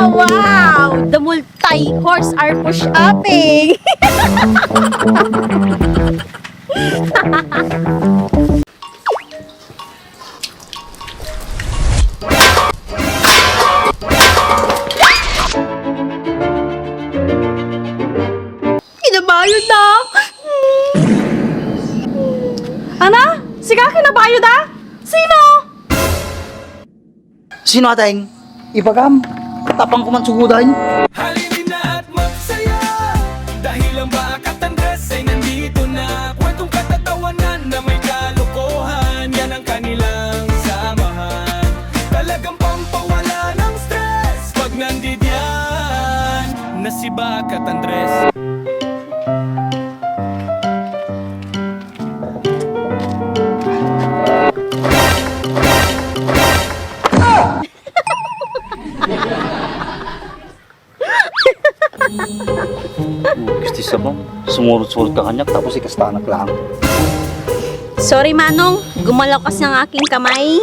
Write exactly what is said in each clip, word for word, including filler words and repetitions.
Wow! The multi-horse are push-upping! Kinabayo na! Ana? Sika kinabayo da? Sino? Sino, ateng? Ibagam. Tapang ko man sugudan. Halina at magsaya, dahil ang Bakat Andres ay nandito na. Kwentong katatawanan na may kalokohan, yan ang kanilang samahan. Talagang pampawala ng stress pag nandidiyan na si Bakat Andres. Gusti sabang, sumurot-surot ka kaniak, tapos ikastanak lang. Sorry, Manong. Gumalaw kasi ang aking kamay.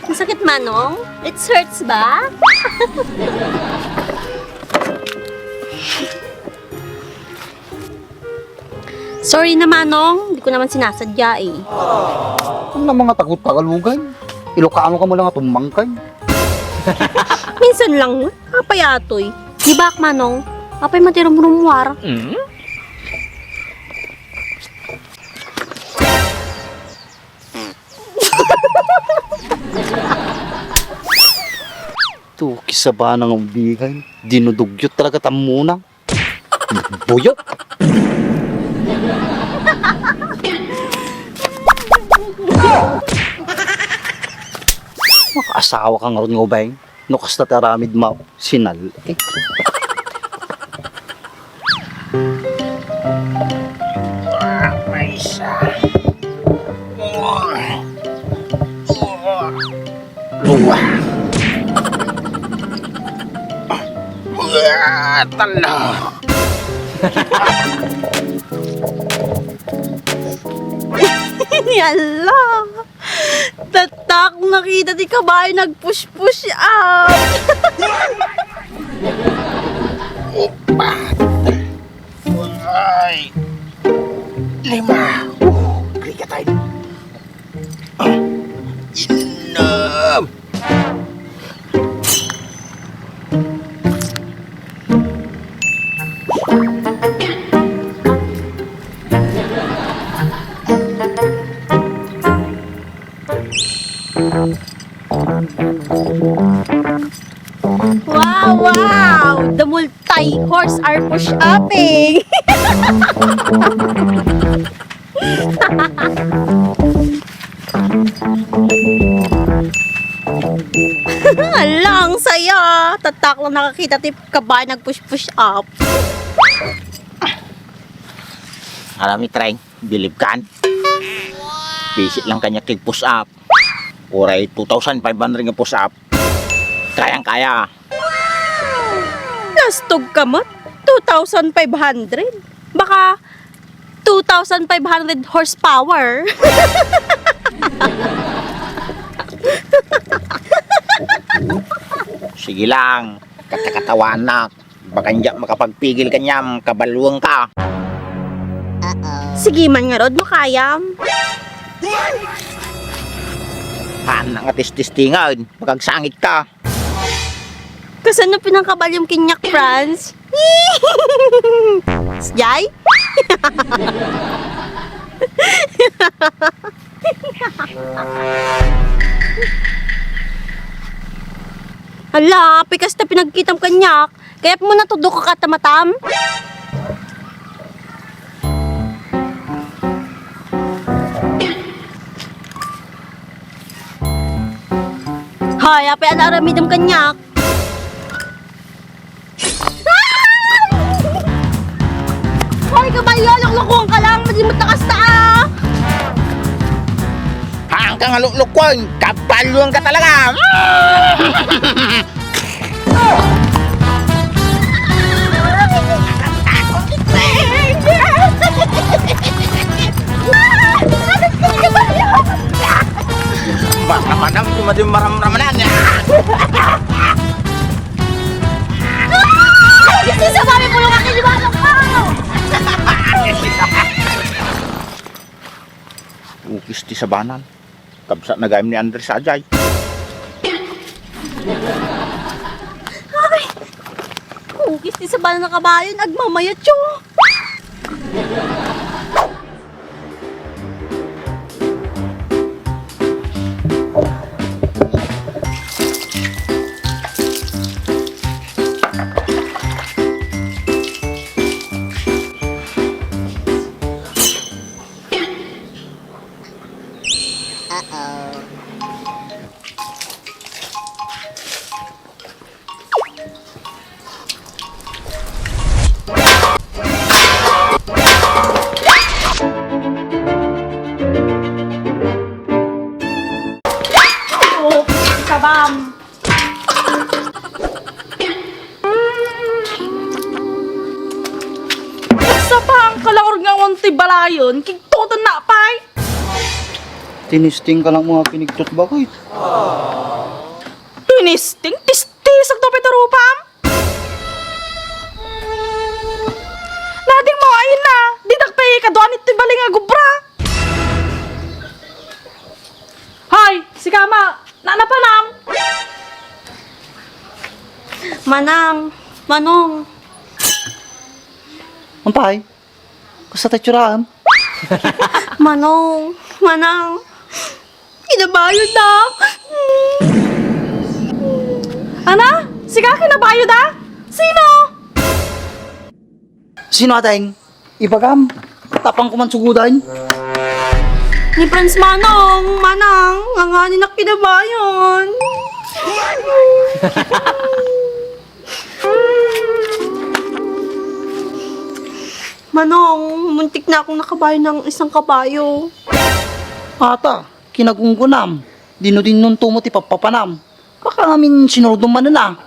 Ang sakit, Manong? It hurts ba? Sorry na, Manong. Di ko naman sinasadya eh. Ano na mga tagot-tagalugan? Ilocano ka mo lang at umangkay. Minsan lang, apay atoy. Di ba, Manong? Apay matirumrumwar. Tuki sa banang ubigan, dinudugyot talaga tammuna. Buyot! Makaasawa ka ngarud nga ubeng. No kasta ti aramid mo, sinal. Eh. Maysa. Dua. Talo. Yalla. Tatak, nakita ti kabayo nagpush-push up. Upat. Ay. Lima. Uh, agree ka tayo. Ah, inam. Wow, wow! The multi-horse are push-upping! Hala, ang saya! Tatak lang nakakita ti kabayo nag-push-push up. Alam ni Treng, bilib kan? Pisit lang kanya kig push up. Uray two thousand five hundred nga push up. Kayang-kaya. Lastog ka met, two thousand five hundred. Baka two thousand five hundred horsepower. Sige lang, katakatawanak. Bagan diak makapagpigil kaniam, kabaluan ka. Sige man ngarud no kayam. Haan nga tististingan, makagsangit ka. Kasano pinangkabaliom kaniak, Franz? Jay? Hala, apay kasta pinagkitam kaniak. Kayatmo natudok ka ta matam? Hoy, apay ania aramidem kaniak? Hoy, kabayo, luklukuan ka lang, madimot na kasta, ah! Haan ka nga luklukuan, kabaluan ka talaga! Basta madam, di madin maramramanan. Gusto sa mami mo yung aking liwanag ko! Ukis ti sabanan. Kabsat na gayam ni Andres ajay. Ay! Ukis ti sabanan a kabayon, agmamayatyo. Sabam. Sa pang kalaur nga awan ti balayon, kigtoten na pay. Tinisting ka lang mga pinigtot bakit? Tinisting? Tistisag to pay ti rupam? Nading mo, ayun na. Didak pay kaduan iti bali nga gubra. Hay, sika ma, nanapanam. Manang, Manong. Ampay, kasta ti tsuraem? Manong, Manang. Kinabayo da. Ana? Sika kinabayo da? Sino? Sino ateng? Ibagam. Tapang kuman sugudan. Ni Franz Manong, Manang, ngangani na kinabayon. Manong, muntik na akong nakabayo ng isang kabayo. Ata, kinagunggunam. Dino-dinon to mo ti pappapanam. Baka ngamin sinurdom manen a.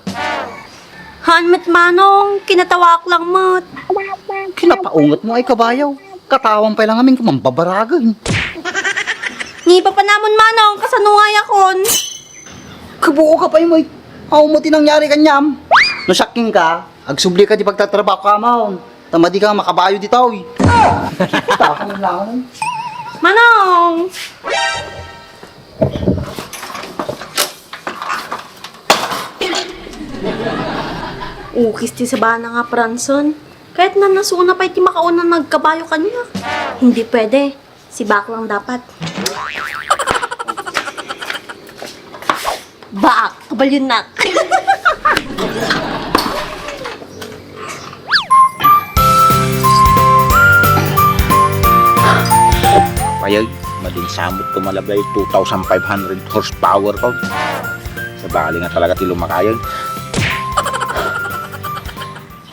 Haan met, Manong, kinatawaak lang met. Kinapaunget mo ay kabayo. Katawan pay lang ngamin kumambabaragen. Ni papanamon, Manong, kasano nga yakon? Kabuo ka pay mo. Aw mo ti nangyari kanyam. No sakking ka, agsubli ka di pagtatrabaho ka maon. Ta madi ka makabayo ditoy. Tapang lang. Manong! Ukis ti sabana nga Franson. Kahit na nasuna pay ti makauna nagkabayo kaniak. Hindi pwede. Si Baklang dapat. Bak, kabalyonak. Payag, madin samot ko malabay two thousand five hundred horsepower ko. Sabali nga talaga ti lumakayag.